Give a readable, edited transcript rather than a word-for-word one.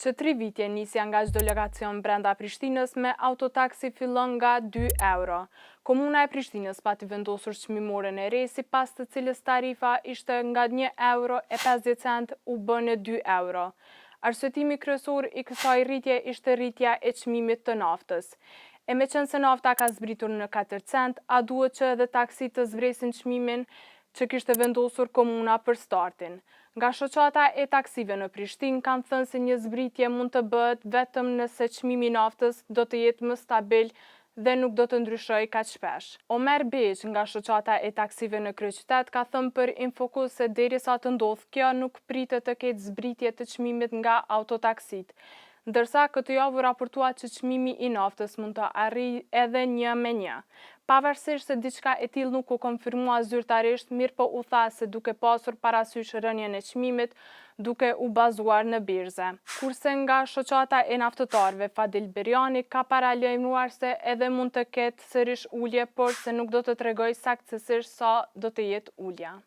Që tri vite nisja nga çdo lokacion brenda Prishtinës me autotaksi fillon nga 2 euro. Komuna e Prishtinës pati vendosur çmimoren e re, sipas të cilës tarifa ishte nga 1 euro e 50 cent u bë në 2 euro. Arsyetimi kryesor i kësaj rritje ishte rritja e çmimit të naftës. E meqenëse nafta ka zbritur në 4 cent, a duhet që edhe taksitë të zbresin çmimin që kishte vendosur komuna për startin? Nga shoqata e taksive në Prishtinë kanë thënë se një zbritje mund të bëhet vetëm nëse çmimi i naftës do të jetë më stabil dhe nuk do të ndryshojë kaq shpesh. Omer Beq nga shoqata e taksive në kryeqytet ka thënë për Infokus se derisa të ndodhë kjo nuk pritet të ketë zbritje të çmimit nga autotaksitë. Ndërsa këtë javë u raportua që çmimi i naftës mund të arrijë edhe një me një. Pavarësisht se diçka e tillë nuk u konfirmua zyrtarisht, mirëpo u tha se duke pasur parasysh rënien e çmimit, duke u bazuar në birze. Kurse nga shoqata e naftëtarëve Fadil Berjani ka paralajmëruar se edhe mund të ketë sërish ulje, por se nuk do të tregojë saktësisht sa do të jetë ulja.